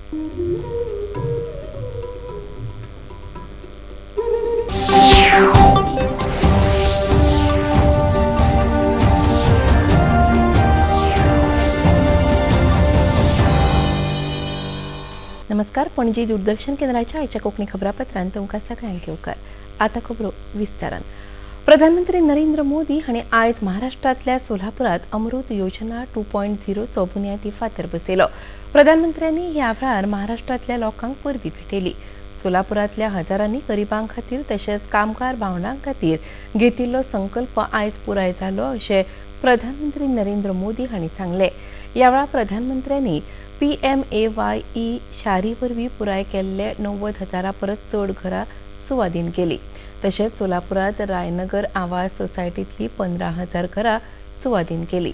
नमस्कार, पणजी दूरदर्शन केंद्राच्या आयच्या कोंकणी खबरापत्रांत तुमकां सगळ्यांक येवकार. आतां खबरो विस्तारान. प्रधानमंत्री नरेंद्र मोदी हांणी आयज महाराष्ट्रांतल्या सोलापुरात अमृत योजना 2.0चो बुन्यादी फातर बसयलो. प्रधानमंत्र्यांनी ह्या वेळार महाराष्ट्रांतल्या लोकांक परबीं भेटयली. सोलापुरांतल्या हजारांनी गरिबां खातीर तशेंच कामगार भावंडां खातीर घेतिल्लो संकल्प आयज पुराय जालो अशें प्रधानमंत्री नरेंद्र मोदी हांणी सांगलें. ह्या वेळार प्रधानमंत्र्यांनी पीएमएवायई शारी वरवीं पुराय केल्ले 90,000 परस चड घरां सुवादीन केली. तशेंच सोलापुरात रायनगर आवास सोसायटींतली 15,000 घरां सुवादीन केली.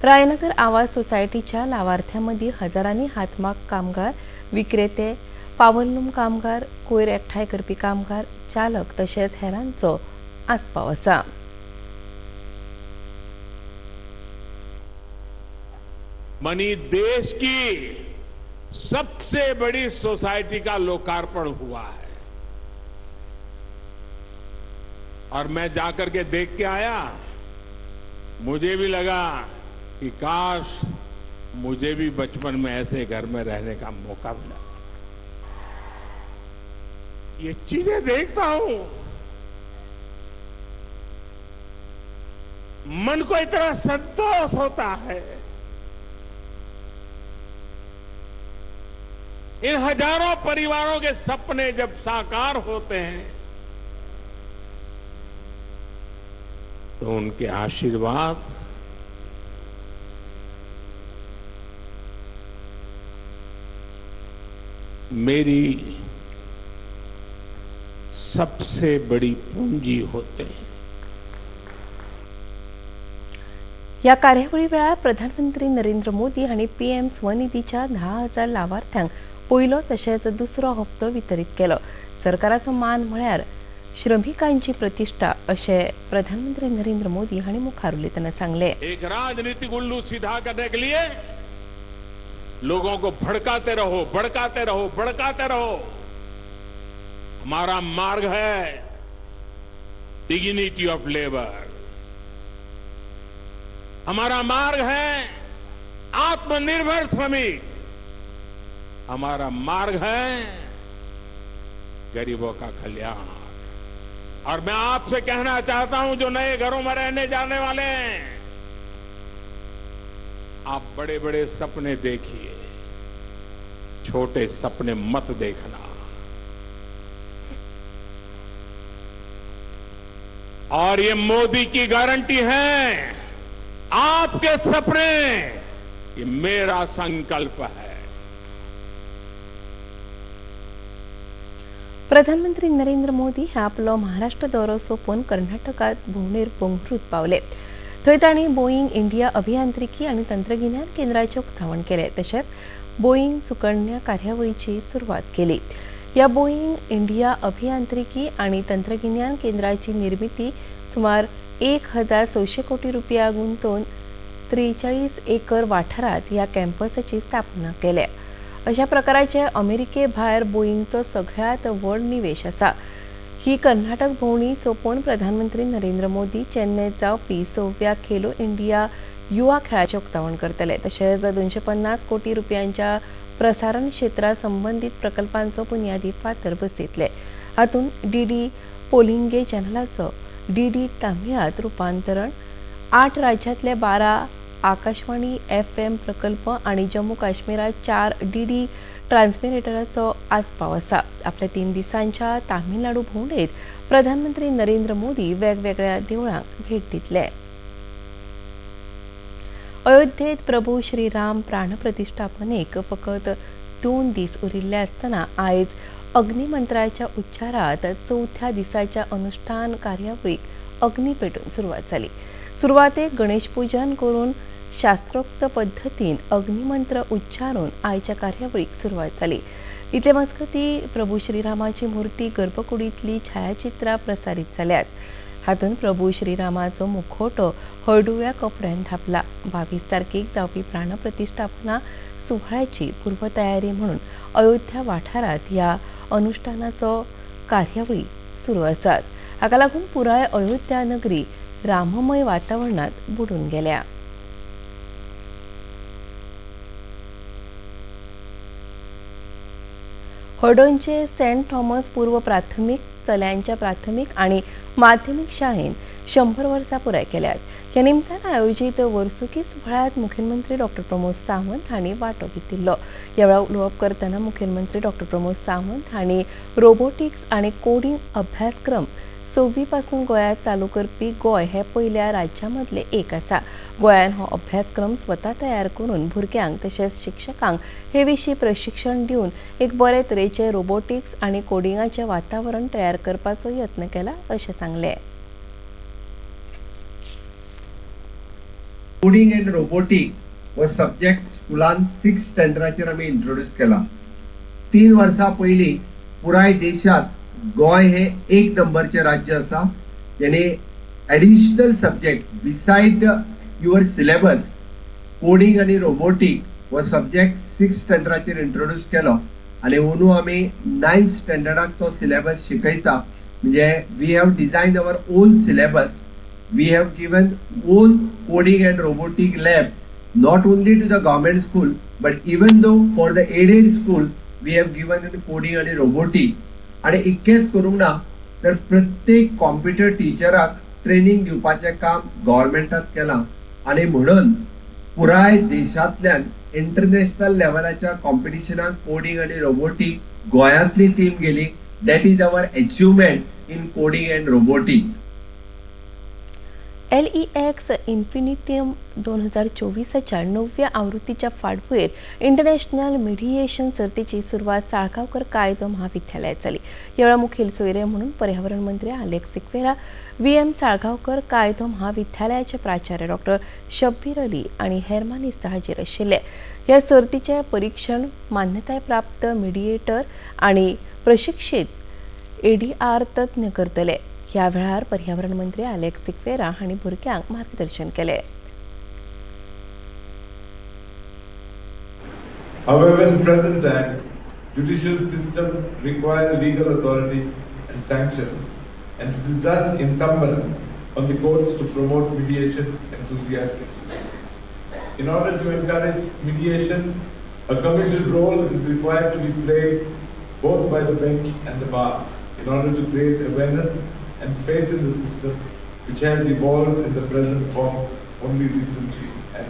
रायनगर आवास सोसायटीच्या लावार्थ्यां मदीं हजारांनी हातमाग कामगार, विक्रेते, पावललूम कामगार, कोयर एकठांय करपी कामगार, चालक तशेंच हेरांचो आस्पाव आसा. मनी देश की सबसे बड़ी सोसाइटी का लोकार्पण हुआ है और मैं जाकर के देख के आया. मुझे भी लगा कि काश मुझे भी बचपन में ऐसे घर में रहने का मौका मिला. ये चीजें देखता हूं, मन को इतना संतोष होता है. इन हजारों परिवारों के सपने जब साकार होते हैं तो उनके आशीर्वाद मेरी सबसे बड़ी पूंजी होते हैं. ह्या कार्यावळी वेळार प्रधानमंत्री नरेंद्र मोदी हांणी पीएम स्वनिधीच्या 10,000 लावार्थ्यांक पयलो तशेंच दुसरो हप्तो वितरीत केलो. सरकाराचो मान म्हळ्यार श्रमिकांची प्रतिश्ठा अशें प्रधानमंत्री नरेंद्र मोदी हांणी मुखार उलयतना सांगलें. एक राजनीतिक उल्लू सीधा करने के लिए लोगों को भड़काते रहो, भड़काते रहो, भड़काते रहो. हमारा मार्ग है डिग्निटी ऑफ लेबर. हमारा मार्ग है आत्मनिर्भर श्रमिक. हमारा मार्ग है गरीबों का कल्याण. और मैं आपसे कहना चाहता हूं, जो नए घरों में रहने जाने वाले हैं, आप बड़े बड़े सपने देखिए, छोटे सपने मत देखना. और ये मोदी की गारंटी है, आपके सपने ये मेरा संकल्प है. प्रधानमंत्री नरेंद्र मोदी हे आपलो महाराष्ट्र दौरो सोंपोवन कर्नाटकात भोंवडेर बंगळुरूत पावले. थंय तांणी बोईंग इंडिया अभियांत्रिकी आनी तंत्रगिन्यान केंद्राचें उक्तावण केलें. तशेंच बोईंग सुकन्या कार्यावळीची सुरवात केली. ह्या बोईंग इंडिया अभियांत्रिकी आनी तंत्रगिन्यान केंद्राची निर्मिती सुमार 1,600 कोटी रुपया गुंतोवन 43 एकर वाठारांत ह्या कॅम्पसाची स्थापना केल्या. अशा प्रकाराचे अमेरिके भायर बोईंगचो सगळ्यांत व्हड निवेश आसा. ही कर्नाटक भोंवडी सोंपोवन प्रधानमंत्री नरेंद्र मोदी चेन्नयत जावपी 6व्या खेलो इंडिया युवा खेळाचें उक्तावण करतले. तशेंच 250 कोटी रुपयांच्या प्रसारण क्षेत्रा संबंदीत प्रकल्पांचो बुन्यादी फातर बसयतले. हातूंत डीडी पोलिंगे चॅनलाचो डीडी तामिळांत रुपांतरण, 8 राज्यांतले 12 आकाशवाणी एफएम प्रकल्प आनी जम्मू काश्मीरात 4 डीडी ट्रान्समिटराचो आस्पाव आसा. आपल्या 3 दिसांच्या तामिळनाडू भोंवडेत प्रधानमंत्री नरेंद्र मोदी वेगवेगळ्या देवळांक भेट दितले. अयोध्येत प्रभू श्रीराम प्राणप्रतिष्ठापनेक फकत 2 दीस उरिल्ले आसतना आयज अग्निमंत्राच्या उच्चारात 4थ्या दिसाच्या अनुष्ठान कार्यावळीक अग्नी पेटून सुरवात जाली. सुरवातेक गणेश पूजन करून शास्त्रोक्त पद्दतीन अग्निमंत्र उच्चारून आयच्या कार्यावळीक सुरवात जाली. इतले मजगती प्रभू श्रीरामाची मूर्ती गर्भकुडींतली छायाचित्रां प्रसारीत जाल्यात. हातूंत प्रभू श्रीरामाचो मुखवटो हळडुव्या कपड्यान धांपला. 22 तारखेक जावपी प्राणप्रतिष्ठापना सुवाळ्याची पूर्वतयारी म्हणून अयोध्या वाठारांत ह्या अनुष्ठानाचो कार्यावळी सुरू आसात. हाका लागून पुराय अयोध्या नगरी राममय वातावरणात बुडून गेल्या. हळदोणचे सेंट थॉमस पूर्व प्राथमीक चल्यांच्या प्राथमीक आनी माध्यमीक शाळेन 100 वर्सां पुराय केल्यात. ह्या निमतान आयोजीत वर्सुकी सुवाळ्यांत मुखेलमंत्री डॉक्टर प्रमोद सावंत हांणी वांटो घेतिल्लो. ह्या वेळार उलोवप करतना मुखेलमंत्री डॉक्टर प्रमोद सावंत हांणी रोबोटिक्स आनी कोडिंग अभ्यासक्रम 6वी पासून गोंयांत चालू करपी गोंय हे पयल्या राज्यां मदलें एक आसा. गोंयान हो अभ्यासक्रम स्वता तयार करून भुरग्यांक तशेंच शिक्षकांक हे विशीं प्रशिक्षण दिवन एक बरे तरेचे रोबोटिक्स आनी कोडिंगाचें वातावरण तयार करपाचो यत्न केला अशें सांगलें. कोडिंग एंड रोबोटीक हो सब्जेक्ट स्कुलान 6th स्टँडर्डाचेर आमी इंट्रोड्यूस केला. 3 वर्सां पयलीं पुराय देशांत गोंय हे 1 नंबरचें राज्य आसा, जेणे additional subject beside your syllabus coding आनी रोबोटीक हो सब्जेक्ट 6th स्टँडर्डाचेर इंट्रोड्यूस केलो आनी अंदू आमी 9th स्टँडर्डाक तो सिलेबस शिकयता. म्हणजे we have design our own syllabus, we have given own coding and robotic lab not only to the government school but even though for the aided school we have given coding आनी robotic. आनी इतकेंच करूंक ना तर प्रत्येक computer टिचराक training दिवपाचें काम गव्हर्मेंटान केलां आनी म्हणून पुराय देशांतल्यान इंटरनॅशनल लेवलाच्या कॉम्पिटिशनाक कोडिंग आनी रोबोटीक गोंयांतली टीम गेली. That is our achievement in coding and robotic. LEX Infinitum 2024च्या 9व्या आवृत्तीच्या फाटभुंयेर इंटरनॅशनल मिडिएशन सर्तीची सुरवात साळगांवकर कायदो महाविद्यालयात जाली. ह्या वेळार मुखेल सोयरे म्हणून पर्यावरण मंत्री आलेक्स सिक्वेरा, VM Salgaonkar कायदो महाविद्यालयाचे प्राचार्य डॉक्टर शब्बीर अली आनी हेर मानेस्त हाजीर आशिल्ले. ह्या सर्तीचें परिक्षण मान्यताय प्राप्त मिडिएटर आनी प्रशिक्षीत ADR तज्ञ करतले. ह्या वेळार पर्यावरण मंत्री आलेक्स सिक्वेरा हांणी भुरग्यांक मार्गदर्शन केलें. However, in present times, judicial systems require legal authority and sanctions, and it is thus incumbent on the courts to promote mediation enthusiastically. In order to encourage mediation, a committed role is required to be played both by the bench and the bar in order to create awareness and faith in the system, which has evolved in the present form only recently and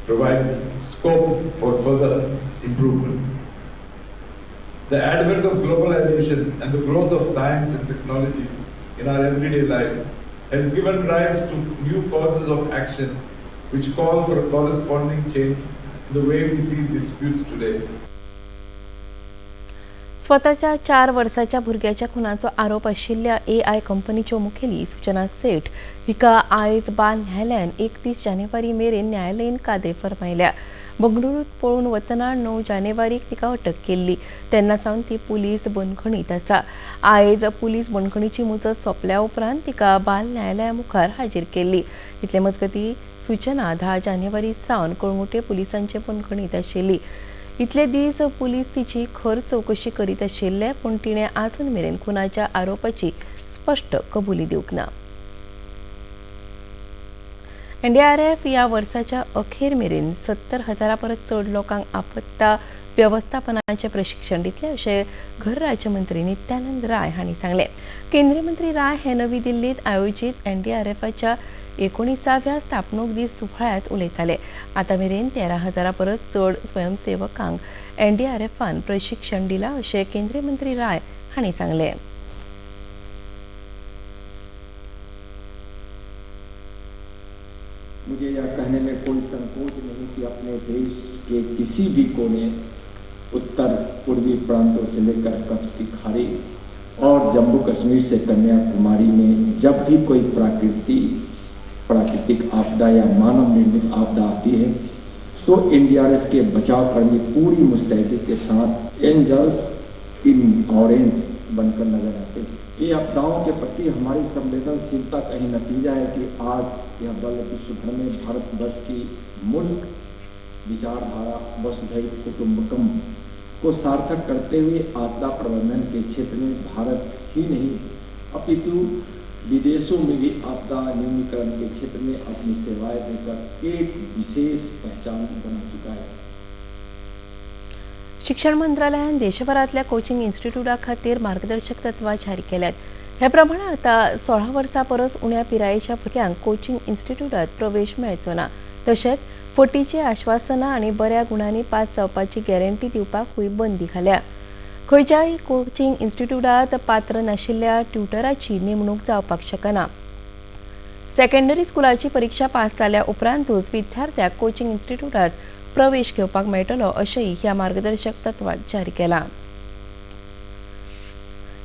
provides scope for further improvement. The advent of globalization and the growth of science and technology in our everyday lives has given rise to new causes of action which call for a corresponding change in the way we see disputes today. स्वताच्या 4 वर्साच्या भुरग्याच्या खुनाचो आरोप आशिल्ल्या AI कंपनीच्यो मुखेली सूचना सेठ हिका आयज बाल न्यायालयान 31 जानेवारी मेरेन न्यायालयीन कादय फर्मायल्या. बंगळुरूत पळून वतना 9 जानेवारीक तिका अटक केल्ली. तेन्ना सावन ती पुलीस बंदखणीत आसा. आयज पुलीस बंदखणीची मुजत सोंपल्या उपरांत तिका बाल न्यायालया मुखार हाजीर केल्ली. इतले मजगतीं सूचना 10 जानेवारी सावन कळंगूटे पुलिसांचे बंदखणीत आशिल्ली. इतले दीस पुलीस तिची खर चवकशी करीत आशिल्ले, पूण तिणें आजून मेरेन खुनाच्या आरोपाची स्पश्ट कबुली दिवंक ना. NDRF ह्या वर्साच्या अखेर मेरेन 70,000 परस चड लोकांक आपत्ता वेवस्थापनाचें प्रशिक्षण दितले अशें घर राज्यमंत्री नित्यानंद राय हांणी सांगलें. केंद्रीय मंत्री राय हे नवी दिल्लीत आयोजीत NDRFच्या 19व्या स्थापणूक दीस सुवाळ्यांत उलयताले. आतां मेरेन 13,000 परस चड स्वयंसेवकांक NDRFान प्रशिक्षण दिलां अशें केंद्रीय मंत्री राय हांणी सांगलें. मुझे यह कहने में कोई संकोच नहीं कि अपने देश के किसी भी कोने, उत्तर पूर्वी प्रांतों से लेकर कच्छ की खाड़ी और जम्मू कश्मीर से कन्याकुमारी में जब भी कोई प्राकृतिक आपदा या मानव निर्मित आपदा आती है तो NDRF के बचाव कर्मी पूरी मुस्तैदी के साथ एंजल्स इन ऑरेंज बनकर नजर आते हैं. ये आपदाओं के प्रति हमारी संवेदनशीलता का ही नतीजा है कि आज यह बल विश्व भर में भारतवर्ष की मूल विचारधारा वसुधैव कुटुंबकम को सार्थक करते हुए आपदा प्रबंधन के क्षेत्र में भारत ही नहीं अपितु विदेशों में भी आपदा न्यूनीकरण के क्षेत्र में अपनी सेवाएं देकर एक विशेष पहचान बना चुका है। शिक्षण मंत्रालयान देशभरांतल्या कोचिंग इन्स्टिट्यूटा खातीर मार्गदर्शक तत्वां जारी केल्यात. हे प्रमाणे आतां 16 वर्सां परस उण्या पिरायेच्या भुरग्यांक कोचिंग इन्स्टिट्यूटात प्रवेश मेळचो ना. तशेंच फटीची आश्वासनां आनी बऱ्या गुणांनी पास जावपाची गॅरंटी दिवपाकूय बंदी घाल्या. खंयच्याय कोचिंग इन्स्टिट्यूटात पात्र नाशिल्ल्या ट्युटराची नेमणूक जावपाक शकना. सेकंडरी स्कुलाची परिक्षा पास जाल्या उपरांतूच विद्यार्थ्याक कोचिंग इन्स्टिट्यूटात प्रवेश घेवपाक मेळटलो, अशेंय ह्या मार्गदर्शक तत्वात जारी केलां.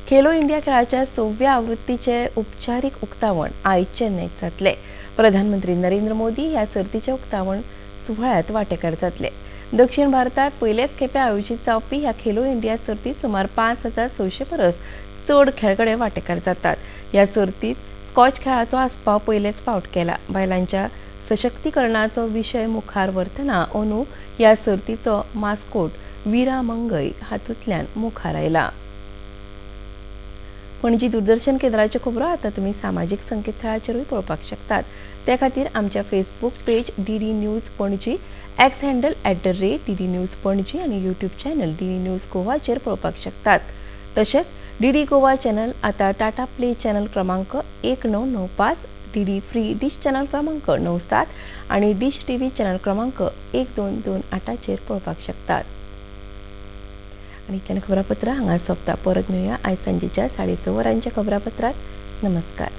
खेलो इंडिया खेळाच्या 6व्या आवृत्तीचे उपचारीक उक्तावण आयज चेन्नयत जातले. प्रधानमंत्री नरेंद्र मोदी ह्या सर्तीच्या उक्तावण सुवाळ्यात वांटेकार जातले. दक्षिण भारतात पयलेच खेपे आयोजीत जावपी ह्या खेलो इंडिया सर्तीत सुमार 5600 परस चड खेळगडे वांटेकार जातात. ह्या सर्तीत स्कॉच खेळाचो आस्पाव पयलेच फावट केला. बायलांच्या सशक्तीकरणाचो विशय मुखार व्हरतना अंदू ह्या सर्तीचो मास्कोट वीरा मंगय हातूंतल्यान मुखार आयला. पणजी दूरदर्शन केंद्राच्यो खबरो आतां तुमी सामाजीक संकेतथळाचेरूय पळोवपाक शकतात. त्या खातीर आमच्या Facebook page DD news Panaji, X handle @DDNews Panaji आनी युट्यूब चॅनल डीडी न्यूज गोवाचेर पळोवपाक शकतात. तशेंच डीडी गोवा चॅनल आतां टाटा प्ले चॅनल क्रमांक 1995, डीडी फ्री डिश चॅनल क्रमांक 97 आनी डिश टीव्ही चॅनल क्रमांक 1228चेर पळोवपाक शकतात. आनी इतल्यान खबरापत्रां हांगा सोंपता. परत मेळुया आयज सांजेच्या 6:30 वरांच्या खबरापत्रांत. नमस्कार.